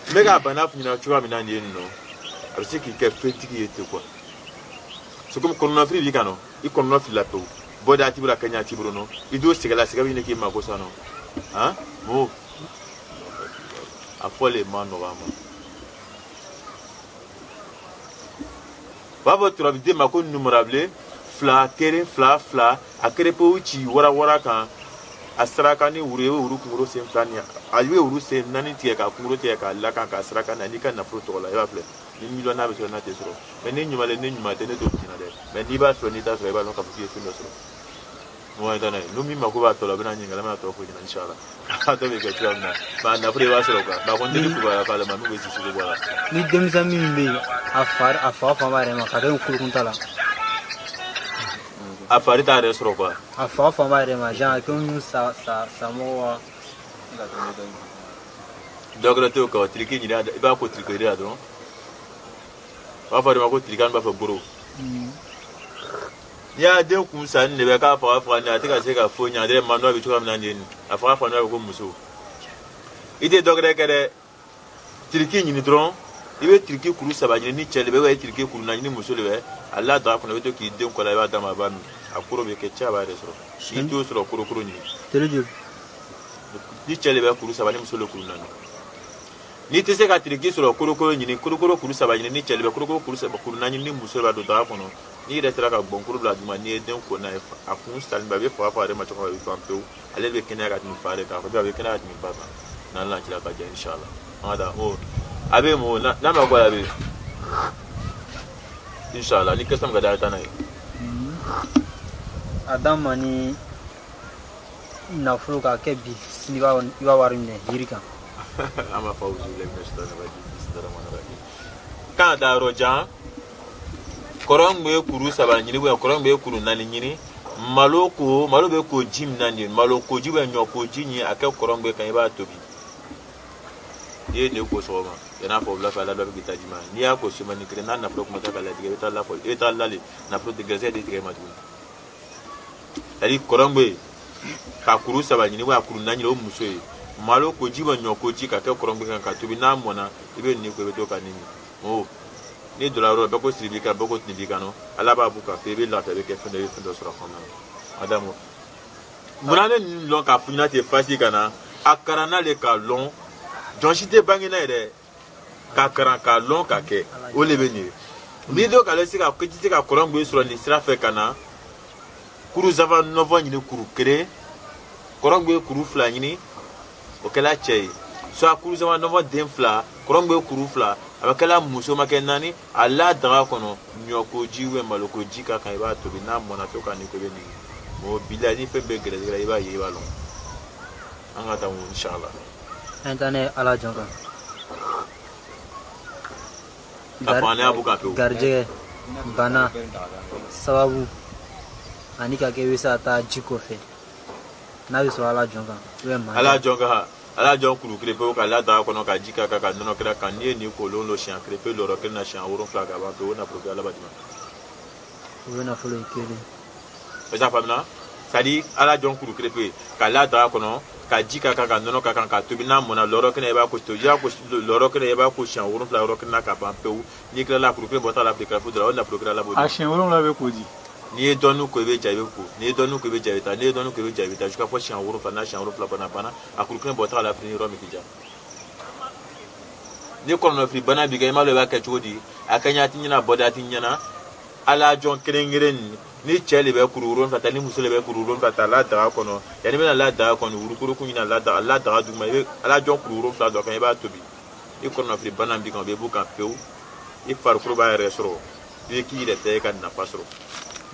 N bɛ k'a bana f'i ɲɛna cogoya min na nin ye nin nɔ, a bɛ se k'i kɛ fɛntigi ye ten quoi. C'est comme kɔnɔnafili b'i kan nɔ, i kɔnɔna filila pewu, bɔda t'i bolo, a kɛɲa t'i bolo nɔ, i don sɛgɛ la, sɛgɛ bɛ ɲini k'i mako sa nɔ. Han mo a fɔlen ma nɔgɔ a ma. U b'a fɔ turabiden ma ko numarabilen 2 1 2 2, a kerepewu ci warawara kan, a saraka ni wuru ye, i bɛ wuru kunkolo sen 2 ni a bɛ wuru sen 4 tigɛ k'a kunkolo tigɛ k'a lakan k'a saraka na n'i ka nafolo tɔgɔ la. I b'a filɛ ni miliyɔn n'a bɛ sɔrɔ n'a tɛ sɔrɔ, mais ni ɲuman le ni ɲuman tɛ, ne t'o f'i ɲɛna dɛ. Mais n'i b'a sɔrɔ n'i t'a sɔrɔ, i b'a dɔn k'a fɔ k'i ye fɛn dɔ sɔrɔ. Mɔgɔ ye taa n'a ye n'u min mako b'a tɔ la, u bɛna ɲininkali, an bɛna tɔ fɔ ɲɛna inshallah a tɔ bɛ kɛ cogoya min na. Mais a nafolo i b'a sɔrɔ quoi. Mais a kɔni tɛ ni kibaruya k'ale ma n'u bɛ sisi ko bɔ a la. Ni denmisɛn min bɛ yen, a fa b'a yɛrɛ ma ka kɛ kulukunta la. A fari t'a yɛrɛ sɔrɔ quoi. A fa b'a yɛrɛ ma genre komi sa sa samɔgɔ wa. Dɔ wɛrɛ t'o kan, tiriki ɲini, i b'a ko tiriki la dɔrɔn. U b'a fɔ de ma ko tiriki, an b'a fɔ boro. N'i y'a den kun sanni de bɛ k'a faga faga ni a tɛ ka se ka foyi ɲɛ, a yɛrɛ manɔ bɛ cogoya min na nin ye nin, a faga faga n'a bɛ ko muso. I tɛ dɔ wɛrɛ kɛ dɛ, tiriki ɲini dɔrɔn. I bɛ tiriki kuru 3 ɲini ni cɛ de bɛ, i bɛ tiriki kuru 4 ɲini muso de bɛ, a la daga kɔnɔ, i bɛ to k'i den kɔ la, i b'a d'a ma, a b'a min, a koro bɛ kɛ cɛ, a b'a yɛrɛ sɔrɔ. N'i t'o sɔrɔ, korokoro ɲini. Teri joli? Ni cɛ de bɛ kuru 3, ni muso de kuru 4. N'i tɛ se ka tiriki sɔrɔ, korokoro ɲini, korokoro kuru 3 ɲini ni cɛ de bɛ, korokoro kuru 3 kuru 4 ɲini ni muso de b'a don daga kɔnɔ. N'i yɛrɛ sera ka gbɔnkuru bila duguma, n'i ye den ko n'a ye, a kun salen bɛ, a bɛ faga faga a yɛrɛ ma cogo min, a bɛ ban pewu. Ale bɛ kɛnɛya ka tɛmɛ fa yɛrɛ kan, a bɛ kɛnɛya ka tɛmɛ ba kan n'Ala cira ka jɛ inshallah. An ka taa o a bɛ mun n'a ma bɔ a bɛ inshallah ni question min ka di a ye taa n'a ye. A d'an ma ni nafolo k'a kɛ bi sini i b'a wari minɛ yiri kan. An b'a fɔ awuzu bilahi mina shaitani rajim, bisimilahi rahmani rahim. Kan ka taa yɔrɔ jan, kɔrɔ bɛ kuru 3 ɲini, kɔrɔ bɛ kuru 4 ɲini, malo ko malo bɛ ko ji min na nin ye, malo ko ji bɛ ɲɔ ko ji ɲini, a kɛ kɔrɔ bɛ kan, i b'a tobi. N'i ye nin ko sɔgɔma, yan'a fɔ wula fɛ, ala dɔ bɛ k'i ta ji ma. N'i y'a ko semaine kelen, n'a nafolo kuma tɛ ka latigɛ, i bɛ taa lafɔ, i bɛ taa lale, nafolo tɛ gɛrɛsɛgɛ de tigɛ i ma tuguni. C'est à dire kɔrɔ bɛ ka kuru 3 ɲini, wa kuru 4 ɲini, o muso ye malo ko ji bɛ ɲɔ ko ji ka kɛ kɔrɔ bɛ kan ka tobi, n'a mɔnna, i bɛ nin ko, i bɛ to ka nin min. O n'i donna yɔrɔ bɛɛ ko siri b'i kan, bɛɛ ko tini b'i kan nɔ, Ala b'a b'u kan fɛ, i bɛ lafiya, i bɛ kɛ fɛn dɔ, i bɛ fɛn dɔ sɔrɔ a kɔnɔna na. Adamu, munna ne ninnu lɔn k'a f'i ɲɛna ten fasi ka na a karanna le k'a lɔn, jɔn si tɛ bange n'a ye dɛ, k'a karan k'a lɔn k'a kɛ, o de bɛ nin ye. N'i dɔ k'ale se ka i tɛ se ka kɔrɔn bɛ sɔrɔ nin sira fɛ ka na kuru saba nɔfɔ ɲini, kuru 1 kɔrɔn bɛ kuru 2 ɲini, o kɛla cɛ ye, soit kuru saba nɔfɔ den 2, kɔrɔn bɛ kuru 2, a bɛ kɛla muso ma kɛ 4, a la daga kɔnɔ, ɲɔ ko ji ou malo ko ji ka kan, i b'a tobi, n'a mɔnna to ka nin ko bɛ nin mɔgɔ bila ni fɛn bɛɛ gɛrɛsɛgɛ la, i b'a ye, i b'a lɔn. An ka taa inshallah. An taa ne ala jɔn kan. Ka fɔ an y'a bɔ ka pewu. Garijɛgɛ bana sababu ani ka kɛ i bɛ se ka taa ji kɔfɛ n'a bɛ sɔrɔ ala jɔn kan ou bien maa. Ala jɔn kan, ala jɔn kuru kelen pewu ka la daga kɔnɔ ka ji k'a kan ka nɔnɔ kɛnɛ kan, n'i ye nin ko lon siɲɛ kelen pe lɔrɔ kelen na siɲɛ 7 ka ban pewu, o nafolo bɛ ala b'a d'i ma. O ye nafolo ye kelen. O t'a faamuya, c'est à dire ala jɔn kuru kelen pe ka la daga kɔnɔ ka ji k'a kan ka nɔnɔ k'a kan ka tobi, n'a mɔnna lɔrɔ kelen i b'a ko to, i b'a ko lɔrɔ kelen, i b'a ko siɲɛ 7 yɔrɔ kelen na ka ban pewu. N'i tilala kuru kelen bɔtɔ la fili kɛrɛfɛ dɔrɔn, o nafolo kelen ala b'o di. A siɲɛ 7 bɛ ko di? N'i ye dɔɔnin ko i bɛ ja i bɛ ko, n'i ye dɔɔnin ko i bɛ ja i bɛ taa, n'i ye dɔɔnin ko i bɛ ja i bɛ taa jusqu'à fɔ siɲɛ 7. N'a siɲɛ 7 banna banna, a kuru kelen bɔtɔ la fili yɔrɔ min k'i ja. Ni kɔnɔnafili bana b'i kan, i m'a dɔn i b'a kɛ cogo di, a ka ɲɛ a ti ɲɛna, bɔda a ti ɲɛna, ala jɔn kelen kelen nin, ni cɛ de bɛ kuru 7 ta, ni muso de bɛ kuru 7 ta, la daga kɔnɔ, yanni i bɛna la daga kɔnɔ, wurukurukun ɲini la daga duguma, i bɛ ala jɔn kuru 7 dɔ kan, i b'a tobi, i kɔnɔnafili bana b'i kan, o bɛ b'u kan pewu, i farikolo b'a yɛrɛ sɔrɔ, i bɛ k'i yɛrɛ ta ye ka nafa sɔrɔ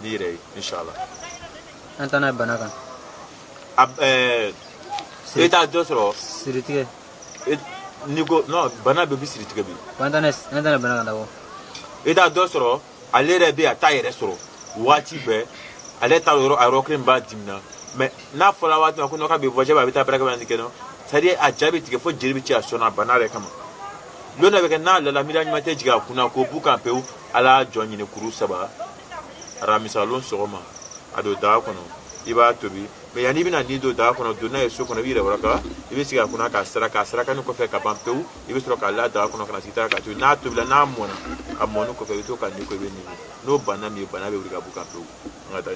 n'i yɛrɛ ye inshallah. An taa n'a ye bana kan. A i t'a dɔ sɔrɔ. Siritigɛ. N'i ko non, bana bɛɛ bɛ siritigɛ bi. An taa n'a ye bana kan d'abord. I t'a dɔ sɔrɔ, ale yɛrɛ bɛ yen, a t'a yɛrɛ sɔrɔ waati bɛɛ, ale t'a yɔrɔ, a yɔrɔ kelen b'a dimina, mais n'a fɔra waati min na ko non k'a bɛ voyager, a bɛ taa baara kɛ nin kɛ nɔ, c'est à dire a ja bɛ tigɛ fo jeli bɛ ci a sɔnna bana yɛrɛ kama. Don dɔ bɛ kɛ n'a lala, miiriya ɲuman tɛ jigin a kunna k'o b'u kan pewu. Ala jɔn ɲini kuru 3 aramisalon sɔgɔma, a don daga kɔnɔ, I b'a tobi, mais yanni i bɛna nin don daga kɔnɔ, don n'a ye so kɔnɔ, i b'i yɛrɛ waraka, i bɛ sigi a kunna k'a saraka. A sarakani kɔfɛ ka ban pewu, i bɛ sɔrɔ k'a la daga kɔnɔ ka na sigi ta k'a tobi. N'a tobila, n'a mɔna, a mɔni kɔfɛ, i bɛ to ka nin ko, i bɛ nin min. N'o banna min ye, bana bɛ wuli ka b'u kan pewu. An ka taa,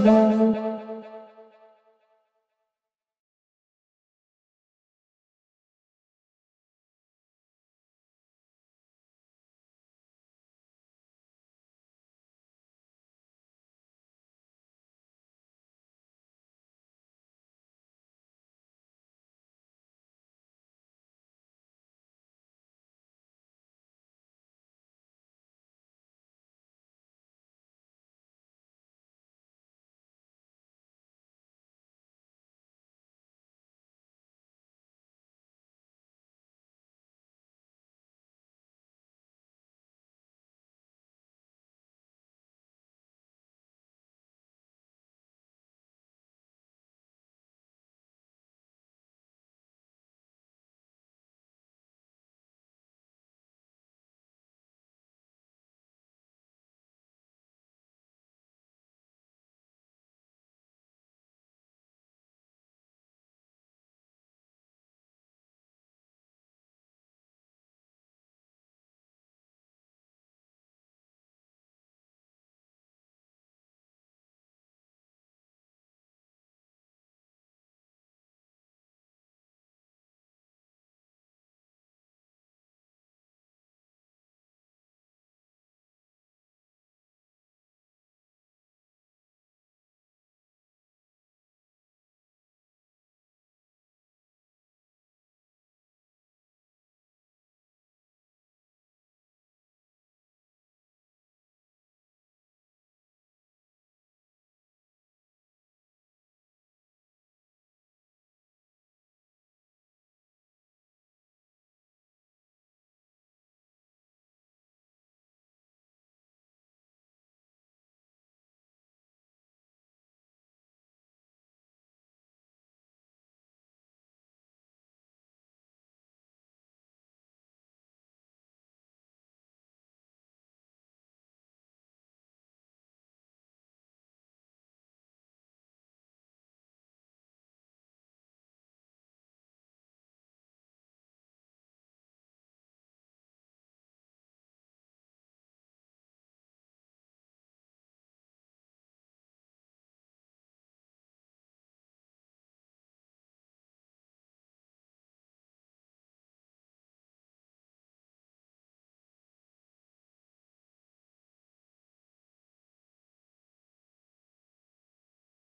inshallah.